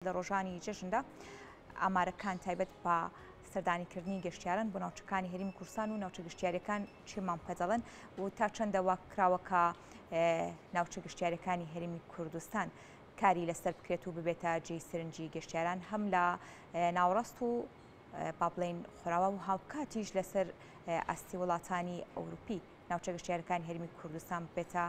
لە ڕۆژانی جەژندا ئامارەکان تایبەت بە سەردانیکردنی گەشتیاران بۆ ناوچەکانی هەرێمی کوردستان و ناوچە گەشتیاریەکان چیمان پێدەڵێن و تا چەندە وا کراوە کە ناوچە گەشتیاریەکانی هەرێمی کوردستان کاری لەسەر بکرێت و ببێتە جێی سەرنجی گەشتیاران هەم لە ناوەڕاست و با بڵێین خۆراوا و هاوکاتیش لەسەر ئاستی وڵاتانی ئەوروپی ناوچە گەشتیارەکانی هەرێمی کوردستان ببێتە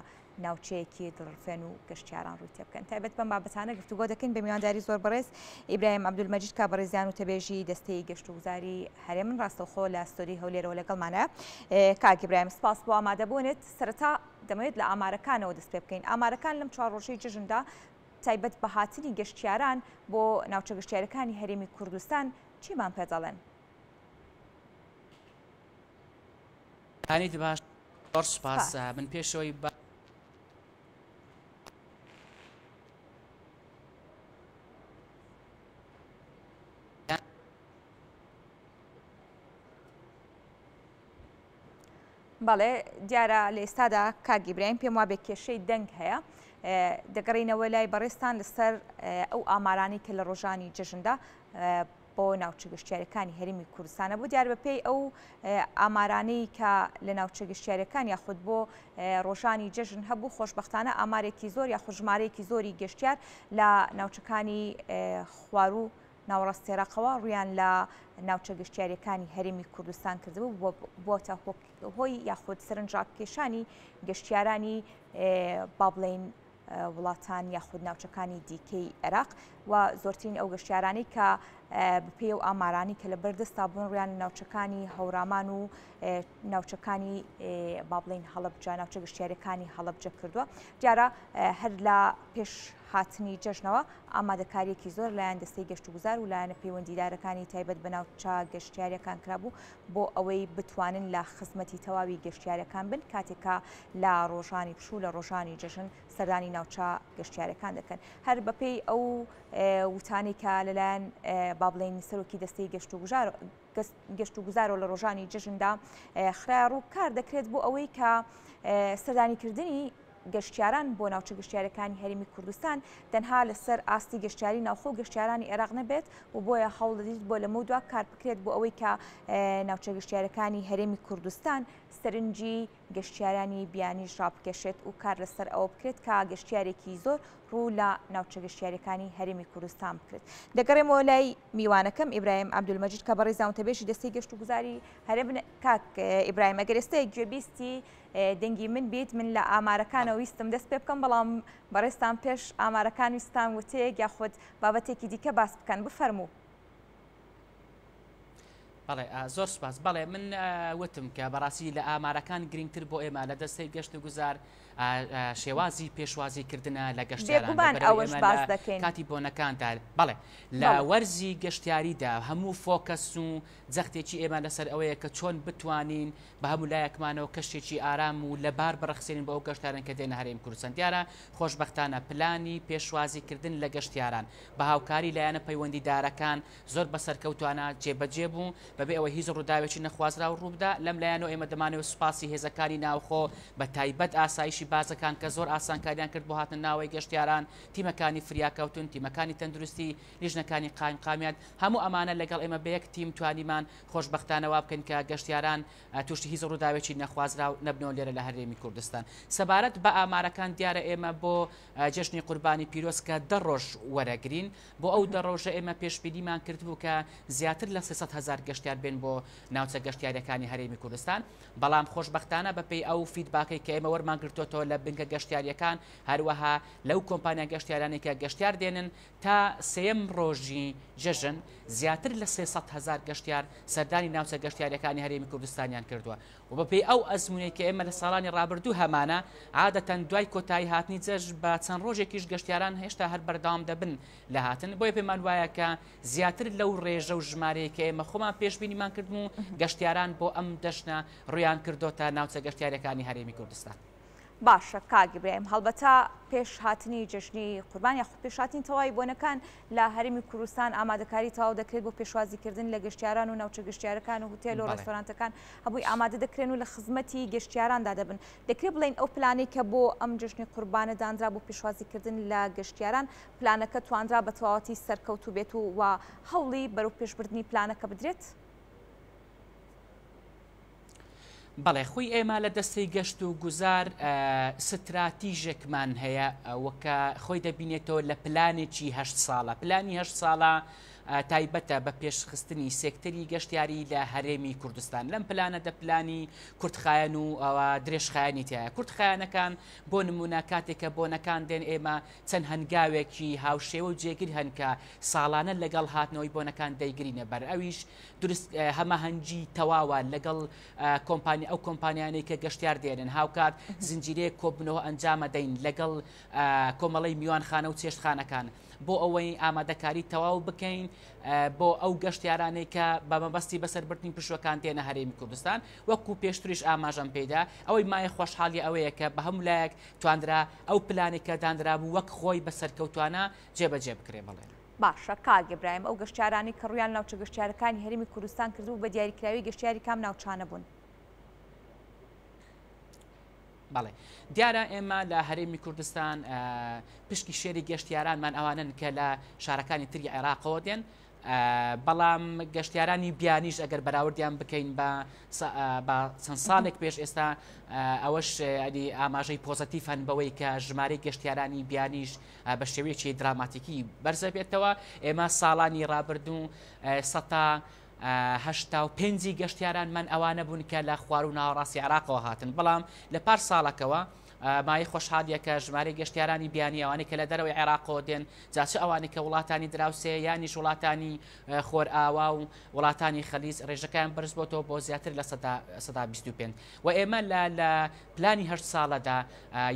ناوچەیەکی دڵڕفێن و گەشتیاران ڕووی تێبکەن. تایبەت بەم بابەتانە گفتوگۆ دەکەین بە میوانداری زۆر بەڕێز ئیبراهیم عەبدولمەجید کە بەڕێزیان وتەبێژی دەستەی گەشتوگوزاری هەرێمن ڕاستەوخۆ لە ستۆدیۆی هەولێرەوە لەگەڵمانە. کاک ئیبراهیم سپاس بۆ ئامادەبوونت. سەرەتا دەمەوێت لە ئامارەکانەوە دەست پێ بکەین. ئامارەکان لەم چوار ڕۆژەی جەژندا تایبەت بە هاتنی گەشتیاران بۆ ناوچە گەشتیارەکانی هەرێمی کوردستان چیمان پێ دەڵێن؟ هانیت باش زۆر سوپاس من پێشەوەی بە بەڵێ دیارە لە ئێستادا کاک ئیبراهیم پێم وابێ کێشەی دەنگ هەیە دەگەڕینەوە لای بەڕێزتان لەسەر ئەو ئامارانی کە لە ڕۆژانی جەژندا بۆ ناوچە گەشتیارەکانی هەرێمی کوردستانە بۆ دیار بەپێی ئەو ئامارانەی کە لە ناوچە گەشتیارەکان یاخود بۆ ڕۆژانی جەژن هەبوو خۆشببختانە ئامارێکی زۆر یاخود ژمارەیەکی زۆری گەشتیار لە ناوچەکانی خواروو ناوەڕاستی عێراقەوە ڕوویان لە ناوچە گەشتیارییەکانی هەرێمی کوردستان کردبوو بۆتە هۆی یاخود سەرنجڕاکێشانی گەشتیارانی با بڵێین وڵاتان یاخود ناوچەکانی دیکەی عێراق و زۆرترین ئەو گەشتیارانەی کە بەپێی ئەو ئامارانی کە لە بەردەستا بوون ڕویان لە ناوچەکانی هەورامان و ناوچەکانی با بڵێین هەڵەبجە ناوچە گەشتیاریەکانی هەڵەبجە کردووە دیارە هەر لە پێش هاتنی جەژنەوە ئامادەکارییەکی زۆر لایەن دەستەی گەشتوگوزار و لایەنە پەیوەندیدارەکانی تایبەت بە ناوچە گەشتیارییەکان کرابوو بۆ ئەوەی بتوانن لە خزمەتی تەواوی گەشتیارەکان بن کاتێک کە لە ڕۆژانی پشوو لە ڕۆژانی جەژن سەردانی ناوچە گەشتیارەکان دەکەن. هەر بەپێی ئەو وتانەی کە لەلایەن با بڵێین سەرۆکی دەستەی گەشتوگوزار گەشتوگوزارەوە لە ڕۆژانی جەژندا خرایە ڕوو کار دەکرێت بۆ ئەوەی کە سەردانیکردنی گەشتیاران بۆ ناوچە گەشتیارەکانی هەرێمی کوردستان تەنها لەسەر ئاستی گەشتیاری ناوخۆ و گەشتیارانی عێراق نەبێت و بۆیە هەوڵ دەدرێت بۆ لەمەودوا کار بکرێت بۆ ئەوەی کە ناوچە گەشتیارەکانی هەرێمی کوردستان سەرنجی گەشتیارانی بیانیش ڕابکێشێت و کار لەسەر ئەوە بکرێت کە گەشتیارێکی زۆر ڕوو لە ناوچە گەشتیاریەکانی هەرێمی کوردستان بکرێت. دەگەڕێمەوە لای میوانەکەم ئیبراهیم عەبدولمەجید کە بەڕێزان وتەبێژی دەستەی گەشتوگوزاری هەرێم کاک ئیبراهیم ئەگەر ئێستا گوێبیستی دەنگی من بیت من لە ئامارەکانەوە ویستم دەست پێ بکەم بەڵام بەڕێزتان پێش ئامارەکان ویستان وتەیەک یاخود بابەتێکی دیکە باس بکەن بفەرموو. بەڵێ زۆر سوپاس بەڵێ من وتم کە بەڕاستی لە ئامارەکان گرنگتر بۆ ئێمە لە دەستەی گەشت و گوزار شێوازی پێشوازی کردنە لە گەشتیاران ئەوەش باس دەکەین کاتی بۆنەکاندا بەڵێ لە وەرزی گەشتیاریدا هەموو فۆکەس و جەختێکی ئێمە لەسەر ئەوەیە کە چۆن بتوانین بە هەموو لایەکمانەوە کەشێکی ئارام و لەبار بڕەخسێنین بۆ ئەو گەشتیاران کە دێنە هەرێمی کوردستان. دیارە خۆشبەختانە پلانی پێشوازیکردن لە گەشتیاران بە هاوکاری لایەنە پەیوەندیدارەکان زۆر بە سەرکەوتوانە جێبەجێ بوو بەبێ ئەوەی هیچ ڕووداوێکی نەخوازراو ڕووبدا. لەم لایەنەوە ئێمە دەمانەوێت سوپاسی هێزەکانی ناوخۆ بە تایبەت ئاسایشی بازەکان کە زۆر ئاسانکاریان کرد بۆ هاتنە ناوەی گەشتیاران، تیمەکانی فریاکەوتن، تیمەکانی تەندروستی، لیژنەکانی قایمقامیەت، هەموو ئەمانە لەگەڵ ئێمە بە یەک تیم توانیمان خۆشبەختانە وا بکەین کە گەشتیاران تووشی هیچ ڕووداوێکی نەخوازراو نەبنەوە لێرە لە هەرێمی کوردستان. سەبارەت بە ئامارەکان دیارە ئێمە بۆ جەژنی قوربانی پیرۆز کە دە ڕۆژ وەرەگرین، بۆ ئەو دە ڕۆژە ئێمە پێشبینیمان کردبوو کە زیاتر لە 300 هەزار گەشتیار بێن بۆ ناوچە گەشتیاریەکانی هەرێمی کوردستان، بەڵام خۆشبەختانە بەپێی ئەو feedback ەی کە ئێمە وەرمان گرتۆتەوە لە بنکە گەشتیاریەکان هەروەها لەو کۆمپانیا گەشتیارانەی کە گەشتیار دێنن تا سێیەم ڕۆژی جەژن زیاتر لە 300 هەزار گەشتیار سەردانی ناوچە گەشتیاریەکانی هەرێمی کوردستانیان کردووە و بەپێی ئەو ئەزموونەی کە ئێمە لە ساڵانی ڕابردوو هەمانە عادەتەن دوای کۆتایی هاتنی جەژن بە چەند ڕۆژێکیش گەشتیاران هێشتا هەر بەردەوام دەبن لە هاتن بۆیە پێمان وایە کە زیاتر لەو ڕێژە و ژمارەیە کە ئێمە خۆمان پێشبینیمان کردن و گەشتیاران بۆ ئەم دەشنە ڕویان کردۆتە ناوچە گەشتیارەکانی هەرێمی کوردستان. باشە کاک ئیبراهیم هەڵبەتە پێش هاتنی جەژنی قوربان یاخود پێش هاتنی تەواوی بۆنەکان لە هەرێمی کوردستان ئامادەکاری تەواو دەکرێت بۆ پێشوازیکردن لە گەشتیاران و ناوچە گەشتیارەکان و هوتێل و ڕێستۆرانتەکان هەمووی ئامادە دەکرێن و لە خزمەتی گەشتیاراندا دەبن دەکرێت بڵێین ئەو پلانەی کە بۆ ئەم جەژنی قوربانە دانرا بۆ پێشوازیکردن لە گەشتیاران پلانەکە توانرا بە تەواوەتی سەرکەوتوو بێت و و هەوڵی بەرەو پێشبردنی پلانەکە بدرێت؟ بەڵێ خوی ئێمە لە دەستەی گەشت و گوزار ستراتیژێکمان هەیە وەکە خۆی دەبینێتەوە لە پلانێکی هەشت ساڵە پلانی هەشت ساڵە تایبەتە بە پێشخستنی سێکتەری گەشتیاری لە هەرێمی کوردستان لەم پلانە دە پلانی کورتخایەن و ئەوە درێژخایەنی تایە کورتخایەنەکان بۆ نمونە کاتێک کە بۆنەکان دێن ئێمە چەند هەنگاوێکی هاوشێوە و جێگر هەن کە ساڵانە لەگەڵ هاتنەوەی بۆنەکان دەیگرینە بەر ئەویش دروست هەماهەنگی تەواوە لەگەڵ کۆمپانی ئەو کۆمپانیانەی کە گەشتیار دێنن هاوکات زنجیرەیەک کۆبوونەوە ئەنجامەدەین لەگەڵ کۆمەڵەی میوانخانە و چێشتخانەکان بۆ ئەوەی ئامادەکاری تەواو بکەین بۆ ئەو گەشتیارانەی کە بە مەبەستی بەسەربردنی پشوەکان دێنە هەرێمی کوردستان وەکو پێشتریش ئاماژەم پێدا ئەوەی مایە خۆشحاڵی ئەوەیە کە بە هەموو لایەک توانرا ئەو پلانێک کە دانرابوو وەک خۆی بە سەرکەوتوانە جێبەجێ بکرێ بەڵێ. باشە کاک ئیبراهیم ئەو گەشتیارانەی کە ڕوویان لە ناوچە گەشتیارەکانی هەرێمی کوردستان کردبوو بە دیاریکراوی گەشتیاری کام ناوچانە بوون؟ بەڵێ دیارە ئێمە لە هەرێمی کوردستان پشکی شێری گەشتیارانمان ئەوانن کە لە شارەکانی تری عێراقەوە دێن بەڵام گەشتیارانی بیانیش ئەگەر بەراوردیان بکەین بە بە چەند ساڵێک پێش ئێستا ئەوەش ئەدی ئاماژەی پۆزەتیف هەن بەوەی کە ژمارەی گەشتیارانی بیانیش بە شێوەیەکی دراماتیکی بەرزە بێتەوە ئێمە ساڵانی ڕابردوو سەتا 85 گەشتیارانمان ئەوانە بوون کە لە خوار و ناوەڕاستی عراقەوە هاتن بەڵام لە پار ساڵەکەوە مایەی خۆشحاڵیە کە ژمارەی گەشتیارانی بیانی ئەوانەی کە لە دەرەوەی عێراقەوە دێن جا چ ئەوانەی کە وڵاتانی دراوسێ یانیش وڵاتانی خۆرئاوا و وڵاتانی خەلیج ڕێژەکەیان بەرز بۆتەوە بۆ زیاتر لە 25 و ئێمە لە لە پلانی هەشت ساڵەدا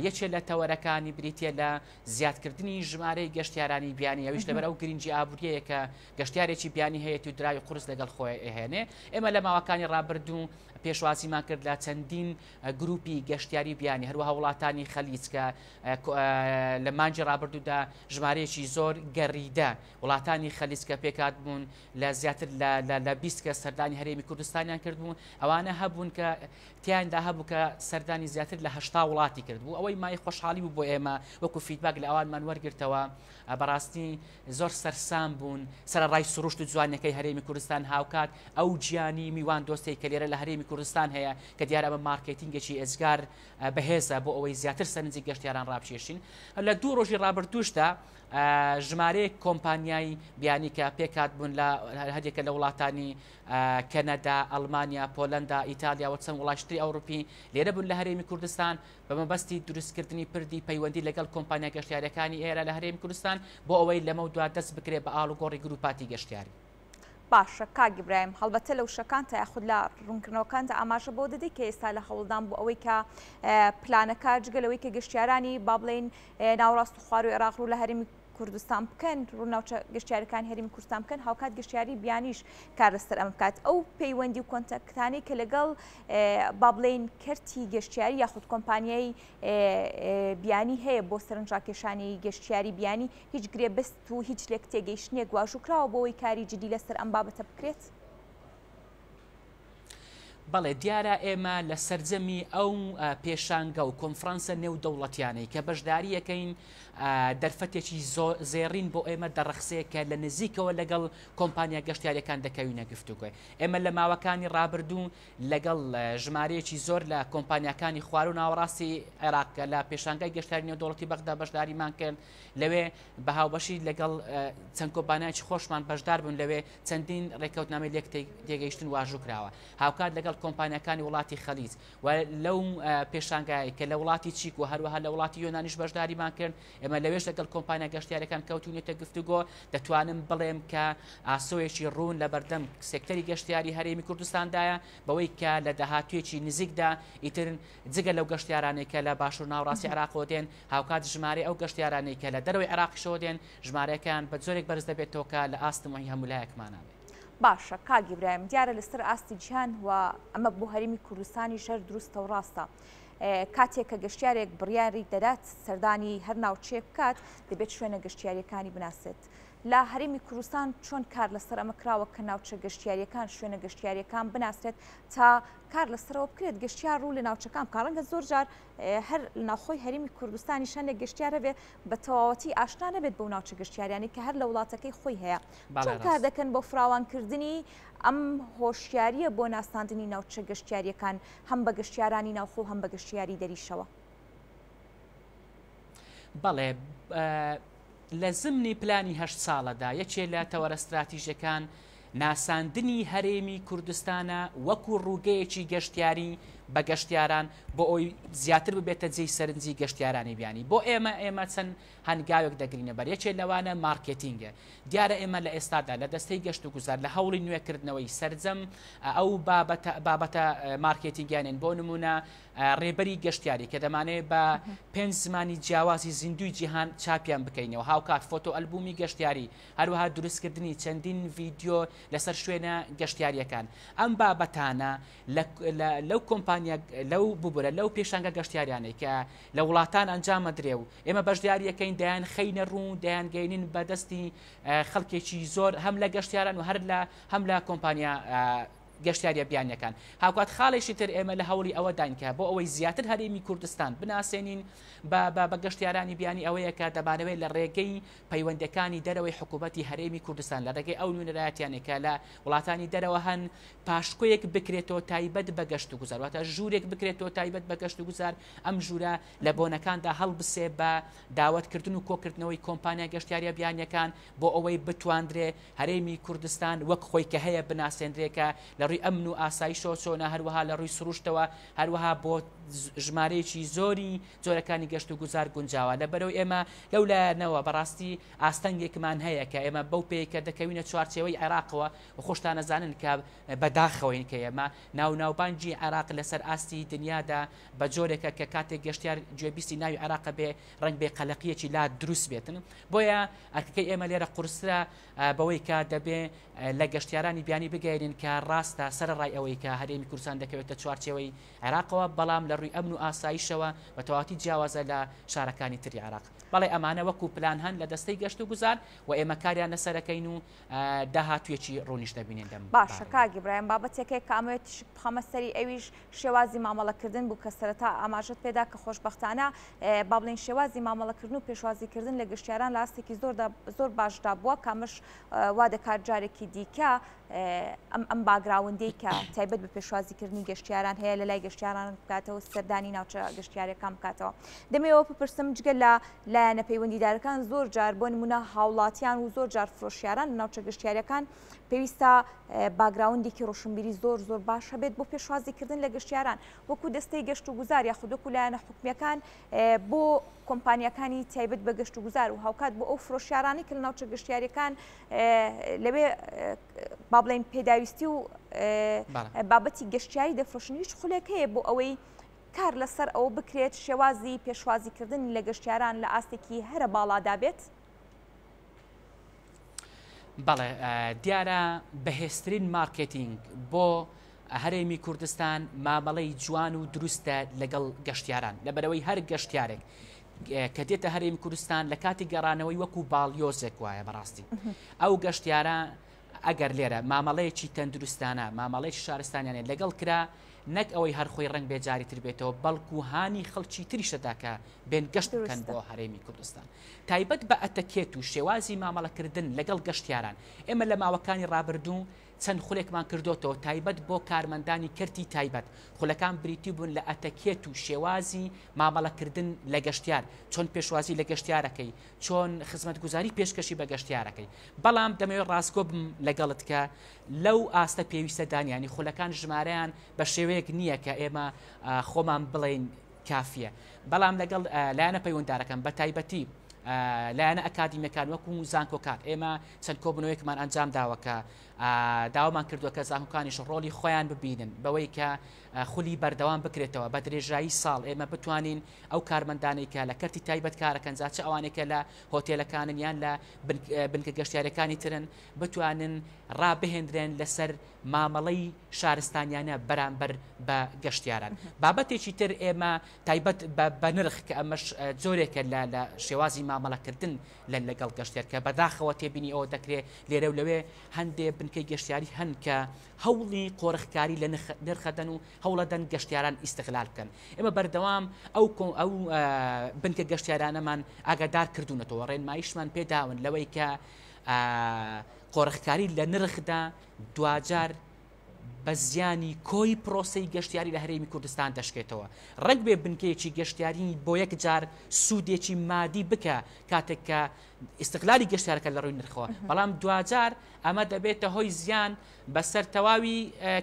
یەکێ لە تەوەرەکانی بریتە لە زیادکردنی ژمارەی گەشتیارانی بیانی ئەویش لەبەر ئەو گرنگی ئابووریەیە کە گەشتیارێکی بیانی هەیە و دراوی قورس لەگەڵ خۆی ئەهێنێ ئێمە لە ماوەکانی ڕابردوو پێشوازیمان کرد لە چەندین گروپی گەشتیاری بیانی هەروەها وڵاتانی خەلیج کە لە مانگی ڕابردوودا ژمارەیەکی زۆر گەڕیدە وڵاتانی خەلیج کە پێکات بوون لە زیاتر لە 20 کە سەردانی هەرێمی کوردستانیان کردبوو ئەوانە هەبوون کە تیاندا هەبوو کە سەردانی زیاتر لە هەشتا وڵاتی کردبوو ئەوەی مای خۆشحاڵی بوو بۆ ئێمە وەکو feedback لە ئەوانمان وەرگرتەوە بەڕاستی زۆر سەرسام بوون، سەرەڕای سروشت و جوانیەکەی هەرێمی کوردستان هاوکات ئەو گیانی میوان دۆستەی کە لێرە لە هەرێمی کوردستان هەیە کە دیارە ئەمە مارکێتینگێکی ئێجگار بەهێزە بۆ ئەوەی زیاتر سەرنجی گەشتیاران ڕابکێشین لە دوو ڕۆژی ڕابردووشدا ژمارەیەک کۆمپانیای بیانی کە پێکات بوون لە هەریەکە لە وڵاتانی کەنەدا، ئەڵمانیا، پۆلەندا، ئیتالیا و چەند وڵاتری ئەوروپی لێرە بوون لە هەرێمی کوردستان بە مەبەستی دروستکردنی پردی پەیوەندی لەگەڵ کۆمپانیا گەشتیارییەکانی ئێرە لە هەرێمی کوردستان بۆ ئەوەی لەمەودوا دەست بکرێت بە ئاڵوگۆڕی گروپاتی گەشتیاری. باشە کاک ئیبراهیم، هەڵبەتە لە وشەکانتا یاخود لە ڕوونکردنەوەکانتا ئاماژە بەوە دەدەی کە ئێستا لە هەوڵدان بۆ ئەوەی کە پلانەکە جگە لەوەی کە گەشتیارانی با بڵێین ناوەڕاست و خوارووی عێراق ڕوو لە هەرێمی کوردستان بکەن، ڕوو ناوچە گەشتیارەکانی هەرێمی کوردستان بکەن، هاوکات گەشتیاری بیانیش کار لەسەر ئەمە بکات. ئەو پەیوەندی و کۆنتاکتانەی کە لەگەڵ با بڵێین کەرتی گەشتیاری یاخود کۆمپانیای بیانی هەیە بۆ سەرنجڕاکێشانی گەشتیاری بیانی، هیچ گرێبەست و هیچ لێکتێگەیشتنێک واژوو کراوە بۆ ئەوەی کاری جدی لەسەر ئەم بابەتە بکرێت؟ بەڵێ دیارە ئێمە لە سەرجەمی ئەو پێشانگە و کۆنفرانسە نێودەوڵەتیانەی کە بەشداریەکەین دەرفەتێکی زێڕین بۆ ئێمە دەڕەخسێ کە لە نزیکەوە لەگەڵ کۆمپانیا گەشتیارەکان دەکەوینە گفتوگۆی ئێمە لە ماوەکانی ڕابردوو لەگەڵ ژمارەیەکی زۆر لە کۆمپانیاکانی خوار و ناوەڕاستی عێراق کە لە پێشانگای گەشتاری نێودەوڵەتی بەغدا بەشداریمان کرد لەوێ بە هاوبەشی لەگەڵ چەند کۆمپانیایکی خۆشمان بەشدار بوون لەوێ چەندین ڕێککەوتنامەی لێک تێگەیشتن واژوو کراوە هاوکات لەگەڵ کۆمپانیاکانی وڵاتی خەلیج و لەو پێشانگایەی کە لە وڵاتی چیک و هەروەها لە وڵاتی یۆنانیش بەشداریمان کرد ئێمە لەوێش لەگەڵ کۆمپانیا گەشتیارەکان کەوتوینەتە گفتوگۆ دەتوانم بڵێم کە ئاسۆیەکی ڕوون لە بەردەم سێکتەری گەشتیاری هەرێمی کوردستاندایە بەوەی کە لە داهاتوویەکی نزیکدا ئیتر جگە لەو گەشتیارانەی کە لە باشوور ناوەڕاستی عێراقەوە دێن هاوکات ژمارەی ئەو گەشتیارانەی کە لە دەرەوەی عێراقیشەوە دێن ژمارەکەیان بە جۆرێک بەرز دەبێتەوە کە لە ئاست تموحی هەموو لایەکمانا بێت. باشە کاک ئیبراهیم دیارە لەسەر ئاستی جیهان و ئەمە بۆ هەرێمی کوردستانیش هەر دروستە و ڕاستە. کاتێک کە گەشتیارێک بڕیاری دەدات سەردانی هەر ناوچەیەک بکات دەبێت شوێنە گەشتیاریەکانی بناسێت. لە هەرێمی کوردستان چۆن کار لەسەر ئەمە کراوە کە ناوچە گەشتیاریەکان شوێنە گەشتیاریەکان بناسرێت تا کار لەسەرەوە بکرێت گەشتیار ڕوو لە ناوچەکان بکات ڕەنگە زۆر جار هەر ناوخۆی هەرێمی کوردستانیش هەندێک گەشتیار هەبێ بە تەواوەتی ئاشنا نەبێت بەو ناوچە گەشتیاریانەی کە هەر لە وڵاتەکەی خۆی هەیە چۆن کار دەکەن بۆ فراوانکردنی ئەم هۆشیاریە بۆ ناساندنی ناوچە گەشتیاریەکان هەم بە گەشتیارانی ناوخۆ هەم بە گەشتیاری دەریشەوە؟ بەڵێ لە زمنی پلانی هەشت ساڵەدا یەکێ لە تەوەرە ستراتیژەکان ناساندنی هەرێمی کوردستانە وەکو ڕووگەیەکی گەشتیاری بە گەشتیاران بۆ ئەوی زیاتر ببێتە جێی سەرنجی گەشتیارانی بیانی بۆ ئێمە ئێمە چەند هەنگاوێک دەگرینە بەر یەکێ لەوانە مارکێتینگە دیارە ئێمە لە ئێستادا لە دەستەی گەشت و گوزار لە هەوڵی نوێکردنەوەی سەرجەم ئەو بابەتە بابەتە مارکێتینگیانن بۆ نمونە ڕێبەری گەشتیاری کە دەمانەوێت بە پێنج زمانی جیاوازی زیندوی جیهان چاپیان بکەینەوە هاوکات فۆتۆ ئەلبومی گەشتیاری هەروەها دروستکردنی چەندین ڤیدیۆ لەسەر شوێنە گەشتیاریەکان ئەم بابەتانە لەو کۆمپانیا لەو ببورە لەو پێشانگە گەشتیاریانەی کە لە وڵاتان ئەنجامەدرێ و ئێمە بەشداریەکەین دەیان خەینە ڕوو دەیانگەینین بە دەستی خەڵکێکی زۆر هەم لە گەشتیاران و هەر لە هەم لە کۆمپانیا گەشتیاریە بیانیەکان. هاوکات خاڵێکی تر ئێمە لە هەوڵی ئەوەداین کە بۆ ئەوەی زیاتر هەرێمی کوردستان بناسێنین بە بە بە گەشتیارانی بیانی ئەوەیە کە دەمانەوێت لە ڕێگەی پەیوەندەکانی دەرەوەی حکوومەتی هەرێمی کوردستان لە ڕێگەی ئەو نوێنەرایەتیانەی کە لە وڵاتانی دەرەوە هەن پاشکۆیەک بکرێتەوە تایبەت بە گەشت و گوزار واتە ژوورێک بکرێتەوە تایبەت بە گەشت و گوزار ئەم ژوورە لە بۆنەکاندا هەڵبسێ بە داوەتکردن و کۆکردنەوەی کۆمپانیا گەشتیاریە بیانیەکان بۆ ئەوەی بتواندرێ هەرێمی کوردستان وەک خۆی کە هەیە بناسێندرێ کە لە ڕووی ئەمن و ئاسایشەوە چۆنە، هەروەها لە ڕووی سروشتەوە، هەروەها بۆ ژمارەیەکی زۆری جۆرەکانی گەشت و گوزار گونجاوە. لەبەرئەوەی ئێمە لەو لایەنەوە بەڕاستی ئاستەنگێکمان هەیە کە ئێمە بەو پێی کە دەکەوینە چوارچێوەی عێراقەوە و خۆشتان ئەزانن کە بەداخەوەین کە ئێمە ناوناوبانگی عێراق لەسەر ئاستی دنیادا بە جۆرێکە کە کاتێک گەشتیار گوێبیستی ناوی عێراقە بێ ڕەنگبێ قەلەقییەکی لا دروست بێتن. بۆیە ئەرکەکەی ئێمە لێرە قورسترە بەوەی کە دەبێ لە گەشتیارانی بیانی بگەیەنین کە ڕاستە سەرەڕای ئەوەی کە هەرێمی کوردستان دەکەوێتە چوارچێوەی عێراقەوە بەڵام لە ڕووی ئەمن و ئاسایشەوە بە تەواوەتی جیاوازە لە شارەکانی تری عێراق. بەڵێ ئەمانە وەکو پلان هەن لە دەستەی گەشت و گوزار و ئێمە کاریان لەسەرەکەین و داهاتوویەکی ڕوونیش دەبینین لەم باشە کاک ئیبراهیم بابەتێکێک کە ئەمەوێت تیشک بخەمە سەری ئەویش شێوازی مامەڵەکردن بوو کە سەرەتا ئاماژەت پێدا کە خۆشبەختانە با بڵێین شێوازی مامەڵەکردن و پێشوازیکردن لە گەشتیاران لە ئاستێکی زۆردا زۆر باشدا بووە کە ئەمەش وا دەکات جارێکی دیکە ئەم ئەم background ەی کە تایبەت بە پێشوازیکردنی گەشتیاران هەیە لە لای گەشتیاران بکاتەوە سەردانی ناوچە گەشتیارەکان بکاتەوە دەمەوە بپرسم جگە لە لایەنە پەیوەندیدارەکان زۆر جار بۆ نمونە هاوڵاتیان و زۆر جار فرۆشیاران لە ناوچە گەشتیارەکان پێویستە background ێکی ڕۆشنبیری زۆر زۆر باش هەبێت بۆ پێشوازیکردن لە گەشتیاران وەکو دەستەی گەشت و گوزار یاخود وەکو لایەنە حکومیەکان بۆ کۆمپانیاکانی تایبەت بە گەشت و گوزار و هاوکات بۆ ئەو فرۆشیارانی کە لە ناوچە گەشتیاریەکان لەوێ با بڵێین پێداویستی و بابەتی گەشتیاری دەفرۆشن هیچ خولێک هەیە بۆ ئەوەی کار لەسەر ئەوە بکرێت شێوازی پێشوازیکردن لە گەشتیاران لە ئاستێکی هەرە باڵادا بێت؟ بەڵێ دیارە بەهێزترین مارکێتینگ بۆ هەرێمی کوردستان مامەڵەی جوان و دروستە لەگەڵ گەشتیاران لەبەرەوەی هەر گەشتیارێک کە دێتە هەرێمی کوردستان لە کاتی گەڕانەوەی وەکو باڵیۆزێک وایە بەڕاستی ئەو گەشتیارە ئەگەر لێرە مامەڵەیەکی تەندروستانە مامەڵەیەکی شارستانیانە لەگەڵ کرا نەک ئەوەی هەر خۆی ڕەنگ بێ جاری تر بێتەوە بەڵکو هانی خەڵکی تریش دەدا کە بێن گەشت بکەن بۆ هەرێمی کوردستان تایبەت بە ئەتەکێت و شێوازی مامەڵەکردن لەگەڵ گەشتیاران ئێمە لە ماوەکانی ڕابردوو چەند خولێکمان کردۆتەوە تایبەت بۆ کارمەندانی کەرتی تایبەت، خولەکان بریتی بوون لە ئەتەکێت و شێوازی مامەڵەکردن لە گەشتیار، چۆن پێشوازی لە گەشتیارەکەی، چۆن خزمەتگوزاری پێشکەشی بە گەشتیارەکەی، بەڵام دەمەوێت ڕاستگۆ بم لەگەڵت کە لەو ئاستە پێویستە دان یانی خولەکان ژمارەیان بە شێوەیەک نییە کە ئێمە خۆمان بڵێین کافیە، بەڵام لەگەڵ لایەنە پەیوەنددارەکان بە تایبەتی. لایەنە ئەکادیمیەکان وەکو زانکۆکان ئێمە چەند کۆبوونەوەیەکمان ئەنجام داوە کە داوامان کردووە کە زانکۆکانیش ڕۆڵی خۆیان ببینن بەوەی کە خولی بەردەوام بکرێتەوە بە درێژایی ساڵ ئێمە بتوانین ئەو کارمەندانەی کە لە کەرتی تایبەت کارەکەن جا چ ئەوانەی کە لە هۆتێلەکانن یان لە بنکە گەشتیارەکانی ترن بتوانن ڕابهێندرێن لەسەر مامەڵەی شارستانیانە بەرامبەر بە گەشتیاران. بابەتێکی تر ئێمە تایبەت بە نرخ کە ئەمەش جۆرێکە لە شێوازی مامەڵەکردن لە لەگەڵ گەشتیار کە بەداخەوە تێبینی ئەوە دەکرێت لێرە و لەوێ هەندێ بنکەی گەشتیاری هەن کە هەوڵی قۆرخکاری لە نرخەدەن و هەوڵەدەن گەشتیاران ئیستغلال بکەن. ئێمە بەردەوام ئەو ئەو بنکە گەشتیارانەمان ئاگادار کردوونەتەوە ڕێنماییشمان پێداون لەوەی کە قۆرخکاری لە نرخدا دواجار بە زیانی کۆی پرۆسەی گەشتیاری لە هەرێمی کوردستان دەشکێتەوە. ڕەنگ بێ بنکەیەکی گەشتیاری بۆ یەک جار سوودێکی مادی بکە کاتێک کە ئیستغلالی گەشتیارەکە لە ڕووی نرخەوە، بەڵام دواجار ئەمە دەبێتە هۆی زیان بەسەر تەواوی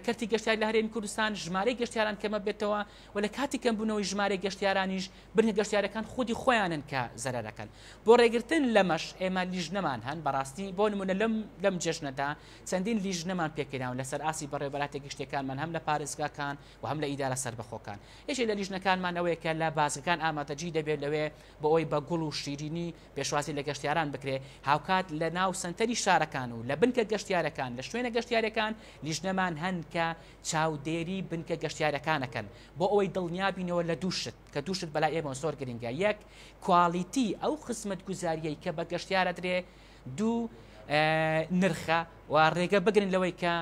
کەرتی گەشتیاری لە هەرێمی کوردستان، ژمارەی گەشتیاران کەمە بێتەوە و لە کاتی کەمبوونەوەی ژمارەی گەشتیارانیش بنکە گەشتیارەکان خودی خۆیانن کە زەرەرەکەن. بۆ ڕێگرتن لەمەش ئێمە لیژنەمان هەن بەڕاستی بۆ نمونە لەم لەم جەژنەدا چەندین لیژنەمان پێکهێناون لەسەر ئاستی بەڕێوەبەرایەتیە گشتیەکانمان هەم لە پارێزگاکان و هەم لە ئیدارە سەربەخۆکان. یەکێک لە لیژنەکانمان ئەوەیە کە لە بازگەکان ئامادەگی دەبێت لەوێ بۆ ئەوەی بە گوڵ و شیرینی پێشوازی لە گەشتیاران بکرێت، هاوکات لە ناو سەنتەری شارەکان و لە بنکە گەشتیارەکان لە شوێنە گەشتیارەکان لیژنەمان هەن کە چاودێری بنکە گەشتیارەکانەکەن بۆ ئەوەی دڵنیابینەوە لە دوو شت کە دوو شت بەلای ئێمەوە زۆر گرنگە یەک کوالیتی ئەو خزمەتگوزاریەی کە بە گەشتیارە درێ دوو نرخە و ڕێگە بگرن لەوەی کە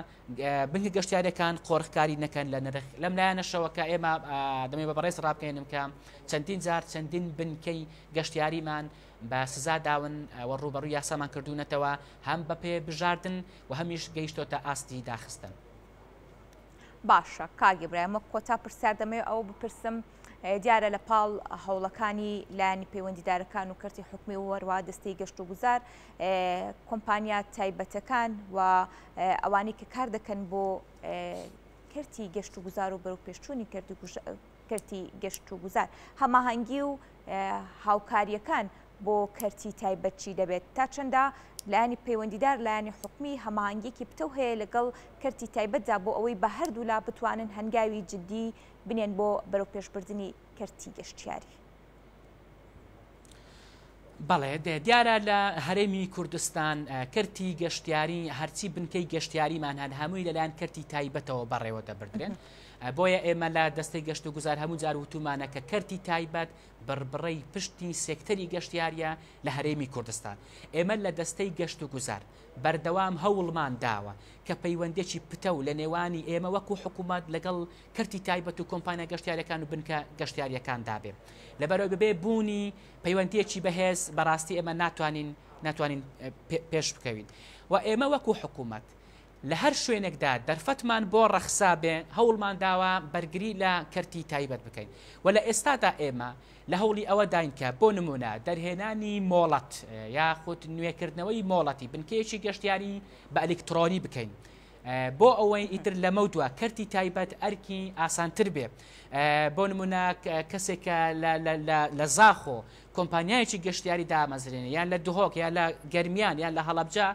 بنکە گەشتیارەکان قۆرخکاری نەکەن لە نرخ لەم لایەنەشەوە کە ئێمە دەمێ بە بەڕێز ڕابگەێنم کە چەندین جار چەندین بنکەی گەشتیاریمان بە سزا داون و ڕوبەڕوو یاسامان کردوونەتەوە هەم بە پێ بژاردن و هەمیش گەیشتۆتە ئاستی داخستن. باشە کاک ئیبراهیم وەک کۆتا پرسیار دەمەوێت ئەوە بپرسم دیارە لە پاڵ هەوڵەکانی لایەنی پەیوەندیدارەکان و کەرتی حکومی و وەروە دەستەی گەشت و گوزار کۆمپانیا تایبەتەکان و ئەوانەی کە کار دەکەن بۆ کەرتی گەشت و گوزار و بەرەو پێشچوونی کەرتی گەشت و گوزار هەماهەنگی و هاوکارییەکان بۆ کەرتی تایبەت چی دەبێت؟ تا چەندە لایەنی پەیوەندیدار لایەنی حکومی هەماهەنگیەکی پتەو هەیە لەگەڵ کەرتی تایبەتدا بۆ ئەوەی بە هەردوولا بتوانن هەنگاوی جدی بنێن بۆ بەرەوپێشبردنی کەرتی گەشتیاری؟ بەڵێ دیارە لە هەرێمی کوردستان کەرتی گەشتیاری هەرچی بنکەی گەشتیاریمان هەن هەمووی لەلایەن کەرتی تایبەتەوە بەڕێوە دەبردرێن. بۆیە ئێمە لە دەستەی گەشت و گوزار هەموو جار وتومانە کە کەرتی تایبەت بڕبڕەی پشتی سێکتەری گەشتیاریە لە هەرێمی کوردستان. ئێمە لە دەستەی گەشت و گوزار بەردەوام هەوڵمان داوە کە پەیوەندیەکی پتەو لە نێوانی ئێمە وەکو حکوومەت لەگەڵ کەرتی تایبەت و کۆمپانیا گەشتیارەکان و بنکە گەشتیاریەکان دابێ. لەبەرئەوەی بەبێ بوونی پەیوەندیەکی بەهێز بەڕاستی ئێمە ناتوانین ناتوانین پێش بکەوین و ئێمە وەکو حکوومەت لە هەر شوێنێکدا دەرفەتمان بۆ ڕەخسابێ هەوڵمان داوە بەرگری لە کەرتی تایبەت بکەین و لە ئێستادا ئێمە لە هەوڵی ئەوەداین کە بۆ نمونە دەرهێنانی مۆڵەت یاخود نوێکردنەوەی مۆڵەتی بنکەیەکی گەشتیاری بە ئەلیکترۆنی بکەین. بۆ ئەوەی ئیتر لەمە دوا کەرتی تایبەت ئەرکی ئاسانتر بێ بۆ نمونە کەسێکە لە زاخۆ کۆمپانیایەکی گەشتیاری دامەزرێنێ یان لە دهۆک یان لە گەرمیان یان لە هەڵەبجە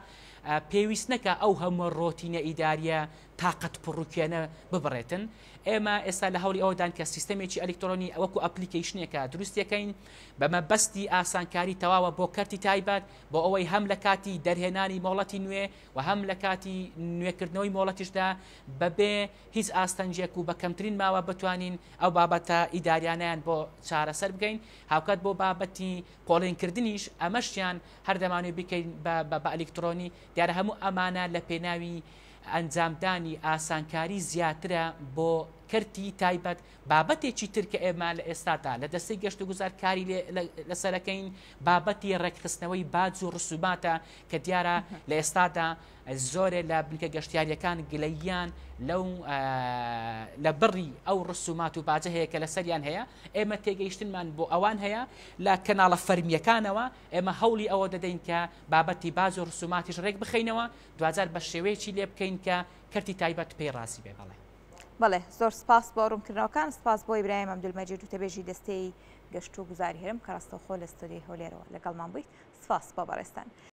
پێویست نەکا ئەو هەموو ڕۆتینە ئیداریە تاقەت پڕوکێنە ببڕێتن ئێمە ئێستا لە هەوڵی ئەوەدان کە سیستەمێکی ئەلیکترۆنی وەکو ئەپلیکەیشنێکە دروستیەکەین بە مەبەستی ئاسانکاری تەواوە بۆ کەرتی تایبەت بۆ ئەوەی هەم لە کاتی دەرهێنانی مۆڵەتی نوێ و هەم لە کاتی نوێکردنەوەی مۆڵەتیشدا بەبێ هیچ ئاستەنگێک و بە کەمترین ماوە بتوانین ئەو بابەتە ئیداریانیان بۆ چارەسەر بکەین هاوکات بۆ بابەتی پۆڵێنکردنیش ئەمەشیان هەر دەمانوێت بیکەین بە ئەلیکترۆنی، دیارە هەموو ئەمانە لە پێناوی ئەنجامدانی ئاسانکاری زیاترە بۆ کەرتی تایبەت، بابەتێکی تر کە ئێمە لە ئێستادا لە دەستەی گەشتوگوزار کاری لەسەرەکەین بابەتی ڕێکخستنەوەی باج و ڕسوماتە کە دیارە لە ئێستادا زۆرێ لە بنکە گەشتیاریەکان گلەییان لەو لە بڕی ئەو ڕسومات و باجە هەیە کە لەسەریان هەیە ئێمە تێگەیشتنمان بۆ ئەوان هەیە لە کەناڵە فەرمیەکانەوە ئێمە هەوڵی ئەوە دەدەین کە بابەتی باج و ڕسوماتیش ڕێک بخەینەوە دواجار بە شێوەیەکی لێ بکەین کە کەرتی تایبەت پێی ڕازی بێ بەڵێ. بەڵێ زۆر سپاس بۆ ڕوونکردنەوەکان، سپاس بۆ ئیبراهیم عەبدولمەجید وتەبێژی دەستەی گەشت و گوزاری هەرێم کە ڕاستەوخۆ لە ستۆدیۆی هەولێرەوە لەگەڵمان بوویت، سپاس بۆ بەڕێزتان.